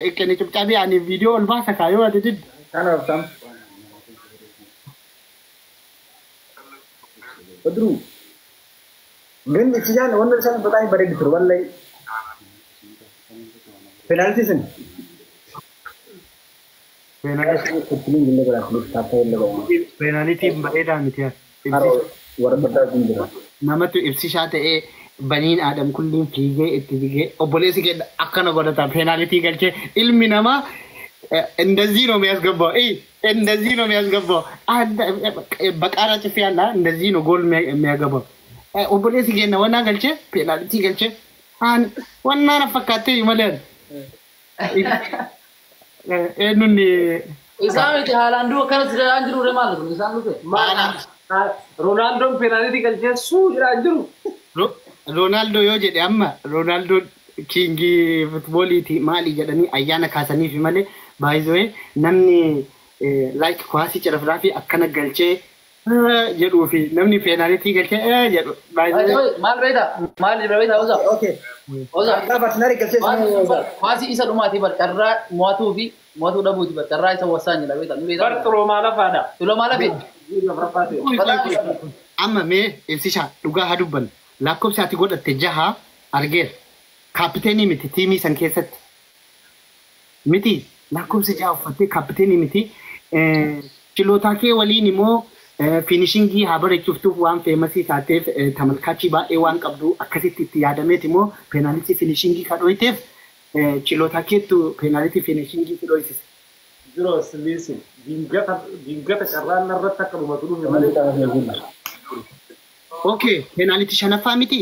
Kenne cibcaabii ani viidiyoo ol baasa kaayoo ati diddu. Kind of some. Badru. ግን እቺያን ወንድ ሰን በጣም በሬድ ትሩ ወላይ ፔናልቲ ስን Peenaalitiin bareedaa miti yaa. Warra jira. Namatu ibsishaa ta'ee baniin aadam kulliin fiigee itti fiigee obboleessi keenya akkana godhata peenaalitii galchee ilmi namaa እንደዚህ ነው የሚያስገባው። እንደዚህ ነው የሚያስገባው። በቃራ ጽፌ ያለ እንደዚህ ነው ጎል የሚያገባው። Obboleessi keenya wannaa galchee peenaalitii galchee wannaa na fakkaattee malee eenyuun Isaan miti haalaan du'a akkanas jedhaa jiru ree maal kun isaan dhufe. Roonaaldoon peenaalitii galchee suu jedhaa jiru. Roonaaldoo yoo jedhe amma Roonaaldoo kiingii futbooliiti maali jedhanii ayyaana kaasaniif malee baay'ee namni laayik kuwaasii cirafraa fi akkana galchee jedhuu fi namni peenaalitii galchee jedhu. Maal beektaa? Maal beektaa Oza? Okay. Oza. Gaafa galchee Kuwaasii isa dhumaatii bar carraa mo'atuu fi mo'atuu dhabuuti bar carraa isa wasaanyi dha beektaa? Bar xuroomaa lafaadha. Xuroomaa lafee. Amma mee ibsishaa dhugaa haa dubbannu. Lakkoofsa ati godhatte jaha argeera. Kaapiteenii miti tiimii san keessatti. Miti lakkoofsa jaha uffattee kaapiteenii miti. Chilootaa kee waliin immoo fiinishingii haa bareechuftuuf waan feemasii taateef tamalkaachii baay'ee waan qabdu akkasitti itti yaadameet immoo peenaalitii fiinishingii kan dhoyteef chilootaa keettu peenaalitii fiinishingii si dhoysise. Jiroos liisin diingata carraan irratti akka dhumatu dhufe malee. Okay, peenaalitii shanaffaa miti.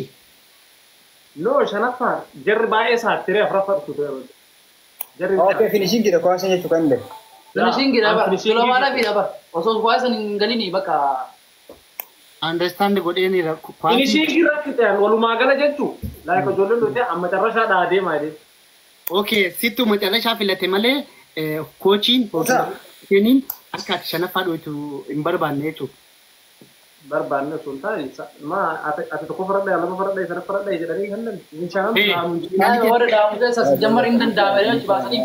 No, shanaffaa jarri baay'ee saattiree afuraffaa dhuftu. Jarri Okay, finishing dha kuwaasii jechuu kan danda'e. Finishing dha bar. Xuroomaa lafee dha bar. Osoo kuwaasiin hin galini bakka. Understand godheeni Finishing irratti ta'an walumaa gala jechuu. Laayik ijoolleen dhufte amma carrashaa deemaa jedhee. Okay, sittu macarrashaa filate malee koochiin kochiin akka ati shanaffaa dhoytu hin barbaanne jechuudha. Barbaanne osoo hin taane maa ati tokko faradhaa lama faradhaa sana faradhaa jedhanii kan hin shanan Warra dhaamu keessa jammar hin danda'ame achi baasanii.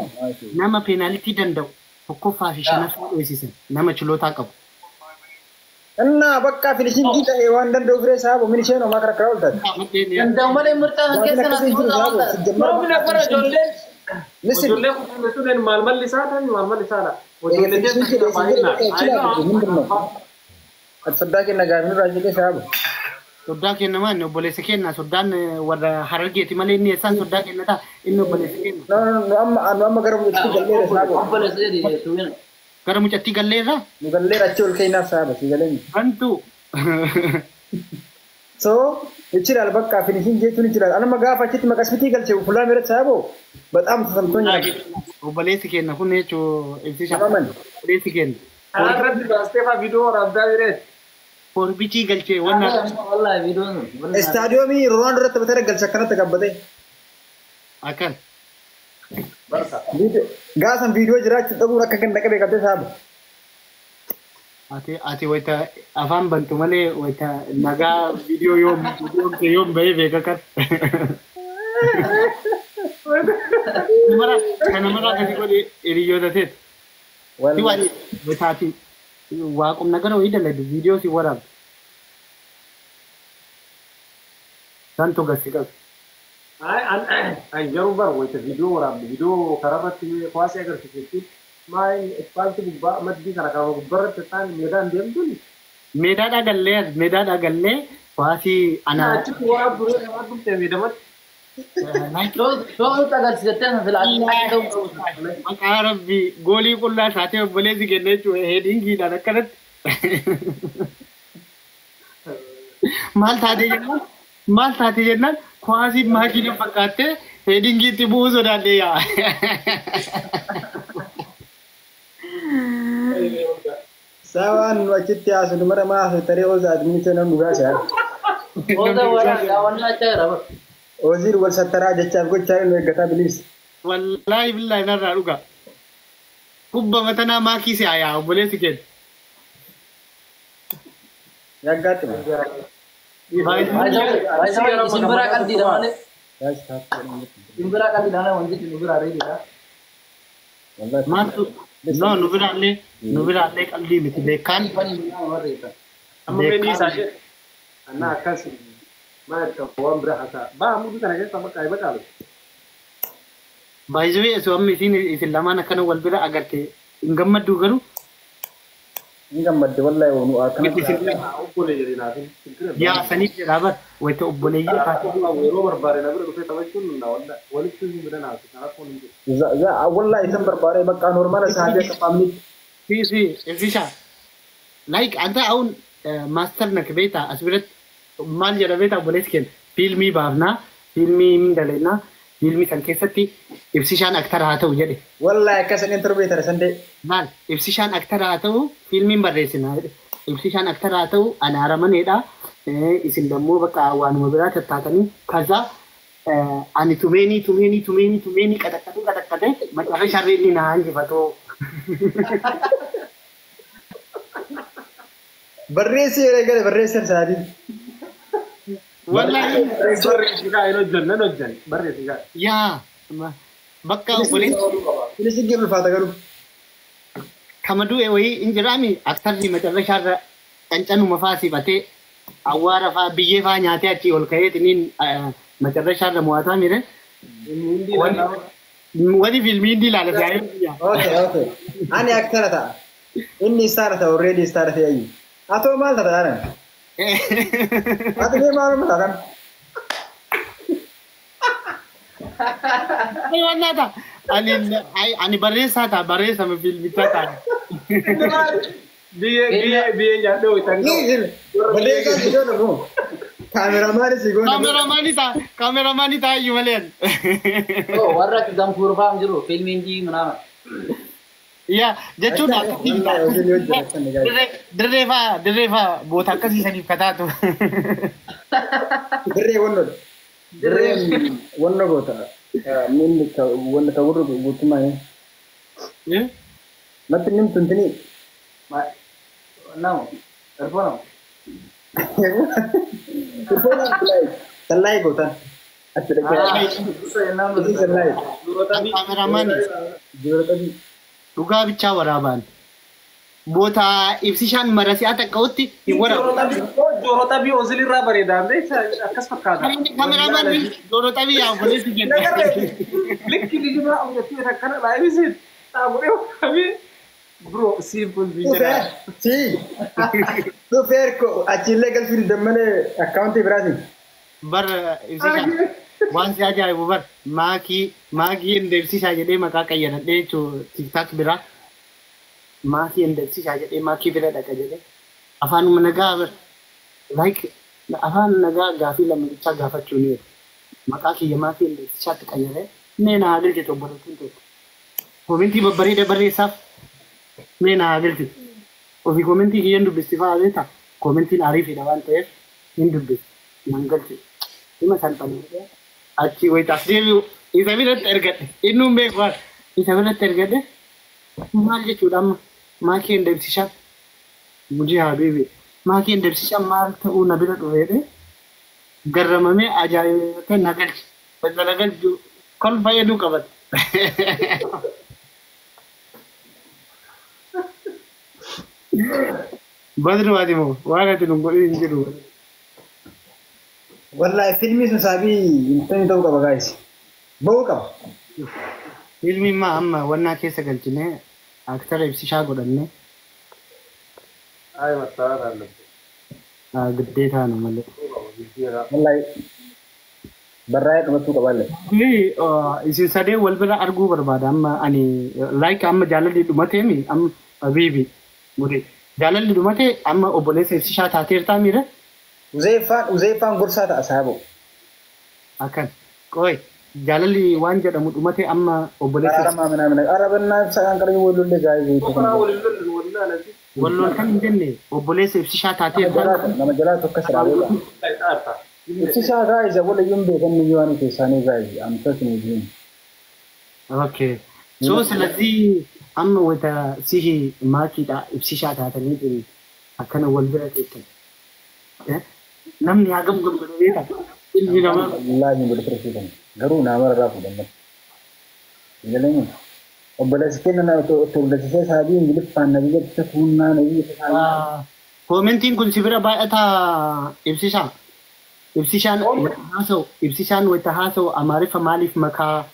Nama peenaalitii danda'u tokkoffaa fi shanaffaa dhoysisan nama chilootaa qabu. እና በቃ ፊኒሽንግ ta'e waan danda'u firee saabu min isheen homaa karaa karaa oltaate. Danda'u malee murtaa kan keessa naaf Roobni afara ijoolleen. Listen. Ijoolleen kun maal malli isaa ta'e maal malli isaadha. Ijoolleen ምንድን ነው? Soddaa kenna gaafii nurraa jedhee saabu. Soddaa kenna maal obboleessa kenna soddaan warra harargeeti malee inni eessaan soddaa kenna ta'a inni obboleessa kenna. No no no amma nu amma gara mucattii galleera saabu. Obboleessa jedhi Gara mucattii galleerra. Nu galleera achi ol keenyaaf saaba si galeen. Bantu. So ይችላል በቃ ፊኒሽንግ jechuun ይችላል። Anuma gaafa achitti maqasfitii galche fuula irratti saabo በጣም ተሰምቶኛል። Obboleessi kenna kun jechuun ibsisha. Tamaman. Obboleessi kenna. Karaa irratti baastee fa'aa viidiyoo waraabdaa jiree. Korbichii galchee wanna. Wallahi viidiyoon sun. Istaadiyoomii Roonaaldoo irratti taphatee galche akkanatti qabbatee. Akkan. Gaasan viidiyoo jiraachuu dhabuun akka ganda qabee qabdee saaba. Ati wayita afaan bantu malee wayita nagaa viidiyoo yoom viidiyoon kee yoom bahee beeka kan. Kana mara akkasii godhe hiriyoota teet. Si waan wayita ati waaqum nagara wayii dalagdu viidiyoo si waraabdu. Santu gasi qabu. Ay garuu bara wayita viidiyoo waraabdu viidiyoo karaa irratti kuwaasii agarsiisu jechuun maal ispaaltii gubbaa maddii kana kaama gubbaarratti ta'an meedaan deemtuun. Meedaadhaa gallee meedaadhaa gallee kuwaasii ana. Achitti waraabdu waraabdu meedamatti. Shootu agarsiisattee sana sila achi ta'uu qabu. Maqaa rabbii goolii qullaa isaatee obboleessi kennee jechuudha heedingiidhaan akkanatti. Maal taatee jennaan maal taatee jennaan kuwaasiin maakiina fakkaattee heedingiitti bu'uu sodaadhee yaa. Saawaan nu achitti haasofnu mara maa haasofnu taree Ozaati min isheen dhugaa si'a. Oza waraabdaa daawwannaa achi jira bara. Oziin wal sattaraa jechaaf gochaa nu eeggataa biliis. Wallaahi billaahi narraa dhuga. Kubba matanaa maakii si'a yaa obboleessi kenna. Yaggaatti. Isin biraa qalbiidha malee. Isin biraa qalbiidha malee wanti nu biraa reediidha. Maaltu no nu biraallee qalbii miti beekaan. Amma fedhii isaa jedhe. Annaa akkas maal waan bira haasaa. Baa mudu kana keessa bakka ayba caalu. Baay'ee osoo amma isin lamaan akkana wal bira agarte hin gammaddu garuu. Hin gammadde wallahi onu akkana. Obbolee jedhee naafin. Yaa saniif jedhaa bar wayita obboleeyyii taate. Yeroo barbaade na bira dhufee taphachuun na wallahi walitti hin bira naafi kanaaf hin jiru. Wallahi isan barbaade bakka normaala sahabii akka faamilii. Si ibsisha. Like anta አሁን ማስተር ነክ ቤታ አስብረት maal jedha beektaa obboleessi keenya fiilmii baafnaa fiilmii hin dalagnaa fiilmii kan keessatti ibsishaan aktara haa ta'u jedhe. Wallahi akkas inni torbee tara sandee. Maal ibsishaan aktara haa ta'u fiilmiin barreessinaa jedhe ibsishaan aktara haa ta'u ana aramaneedha isin dammoo bakka waanuma biraa tattaatanii kaza ani tumeenii qaxaqqatee macaafa sharree inni na hanjifatoo. Barreessi yeroo gale barreessan saadii. Wallahi Barreessi gaa hin hojjanne hin hojjanne barreessi gaa. Yaa bakka obboleessi. Finishin jiru ulfaata garuu. Kama du'e wayii hin jiraami aktarri macarrashaarra qancanuma faa sifatee awwaara faa biyyee faa nyaatee achii ol ka'eetiniin macarrashaarra mo'ataa mire. Wani fiilmii hindi ilaala si'aayee. Okay okay. Ani aktara ta'a. Inni istaara ta'a already istaara ta'e ayyu. Atoo maal ta'a ta'a? Ati mee maaluma taatan? Waan ta'a. Ani barreessaa ta'a barreessama fiilmichaa ta'a. Biyyee nyaadhee ho'itan qabu. Barreessaa si goona moo? Kaameramaanii si goona. Kaameramaanii ta'a. Kaameramaanii ta'a iyyuu malee. Warra gamkuur fa'aa jiru fiilmiin jii manaama. Yaa jechuun dirree fa'aa boota akkasii saniif kataatu. Dirree wannoodha. Dirree wanno goota. Minni wanna ka gurru guutummaa. Natti nimtu intini. Nama erfoona. Erfoona sallaayi gootan. Achi dhaqee. Sallaayi. Kaameramaanii. Joora qabii. Dhugaa bichaa waraabaan. Boota ibsishaan marasi'aa takka'utti hin waraabu. Jooroo xabii Ozil irraa bareedaa akkas fakkaata. Kameraamaan jooroo xabii yaa obboleessi kenna. Likki lijimaa hojjettee akkana laayibisiin dhaabuudhee waamee bro simple Dhufeer si dhufeer achiillee galchuu dammalee akkaawuntii biraatiin. Bar ibsishaan waan si ajaa'ibu bar maakii hin deebisisaa jedhee maqaa qayyaradhee jechuun tiktaak biraa. Maakii hin deebisisaa jedhee maakii bira dhaqa jedhee afaanuma nagaa bar like afaan nagaa gaafii lammatichaa gaafachuu ni jedhu. Maqaa kiyya maakii hin deebisisaatti qayyaree mee na haa galchitu obboleettiin tokko. Koomentii babbareeda barreessaaf mee na haa galchitu. Ofii koomentii kiyyan dubbisti fa'aa beektaa koomentiin ariifidha waan ta'eef hin dubbisti nan galchitu. Hima salphanii achi wayitaas deebi'u isa biratti ergadhe inni hin beeku waan isa biratti ergadhe maal jechuudha amma maakii hin deebisishaan mujii habiibi maakii hin deebisishaan maal ta'uu na bira dhufeedhe garramamee ajaa'ibee na galche bakka na galchu kol fayyaduu qabate. Badru waati moo waan ati nun godhin hin jiru. Wallahi fiilmii sun saabii intani ta'uu qaba gaayis. Ba'uu qaba. Fiilmiin maa amma wannaa keessa galchinee aktara ibsishaa godhannee. Ay mattaara አለብህ. ግዴታ ነው malee. Wallahi barraa'ee qabachuu qabaalle. Isin sadee wal bira arguu barbaada amma ani like amma jaalalli dhumateemi amma habiibi mure jaalalli dhumate amma obboleessa ibsishaa taateertaa miira. Uzeeffaan gorsaa ta'a saaboo. Akkan qoy jaalalli waan jedhamu dhumate amma obboleessa. Aramaa minaa arabannaa ibsaan qarbii wallollee gaayee. Walloon kan hin jenne obboleessa ibsishaa taateertaa. Nama jalaa tokko siraa beekaa. Ibsishaa gaayee walayyuun beekan ni waan keessaanii gaayee amtas ni jiru. Okay. So ስለዚህ amma wata sihi maakiidha ibsishaa taatanii akkana wal bira teettan. Namni hagam gammadu beekaa? Ilmi namaa. Wallaahi wal bira teettan. Garuu nama irraa fuudhan. Jaleenyu. Obboleessi kenna na tolgasisee saabii Ingiliffaan na biyya itti kuunnaa na biyya itti Koomentiin kun si bira baay'ataa ibsishaa. Ibsishaan haasa'u ibsishaan wayita haasa'u Amaariffa maaliif makaa?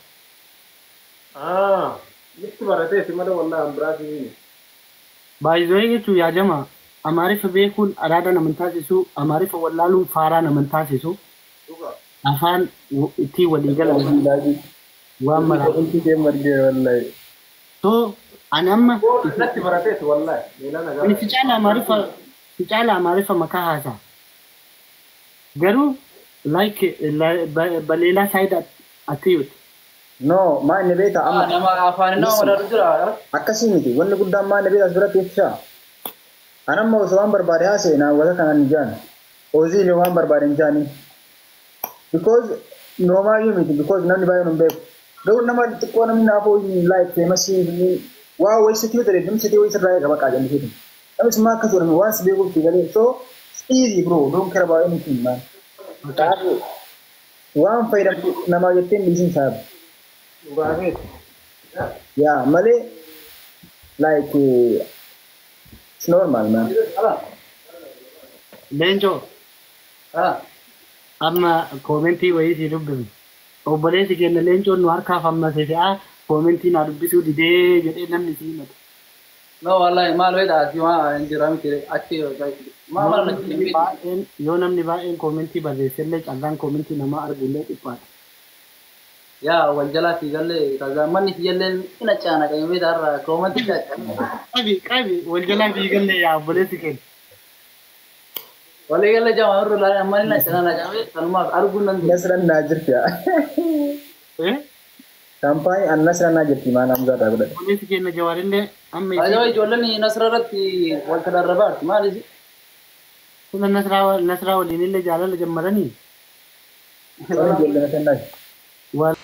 Itti barateeti malee wallahi an biraatii. Baay'ee jechuun yaadama. Amaariffa beekuun araada nama hin taasisu, Amaariffa wallaaluun faaraa nama hin taasisu. Afaan ittiin walii galan waan maraa. So ani amma Natti barateeti wallahi. Meelaa ani si caala Amaariffa si caala Amaariffa makaa haasa'a. Garuu like baleelaa side atiyuuti. No, maa inni beektaa amma Nama afaan nama madaalu jira. akkasii miti. Wanni guddaan maa inni beektaa as biratti ibsaa. An amma osoo waan barbaade haasa'e naawwata kanaan hin jaan. Oziin waan barbaade hin jaani. Because noomaayyuu miti because namni baay'een hin beeku. Garuu nama xiqqoo namni naafoo like famous waa wayisitii yoo ta'e dimsitii wayii sirraa eega baqaa jallisiitu. Namni sun akkas godhame waan si beekuuf si galee so it's easy bro don't care about anything man. Kanaafuu waan fayyadamtu namaa jettee hin dhiisin saabu. Dhugaateeti. Yaa malee like it's normal man. Leencoo amma koomentii wayii si dubbifne. Obboleessi keenya leencoon nu harkaaf amma fe'aa koomentii naa dubbisuu didee jedhee namni si himata. No wallahi maal beektaa asii waa hin jira miti achi maal maal natti hin beektu. Baay'een yoo namni baay'een koomentii barreessellee carraan koomentii namaa argullee dhiphaadha. Yaa wal jalaa fiigallee kaza manni fiigallee ina caana kan beektaa irraa koomantii caana. Qabi qabi wal jalaa fiigallee yaa obboleessi keenya. Walii galee jama irra laalee manni na caana na kanumaaf arguun nan jiru. Nasran naa jirti yaa. Kaampaanii an Nasran naa jirti maan Hamzaa taa godhate. Obboleessi keenya Jawaarillee amma Ajaa ijoolleen Nasra irratti wal tadarrabaarti maal isi? Suna Nasraa waliinillee jaalala jammaranii. Ijoollee Nasran naa.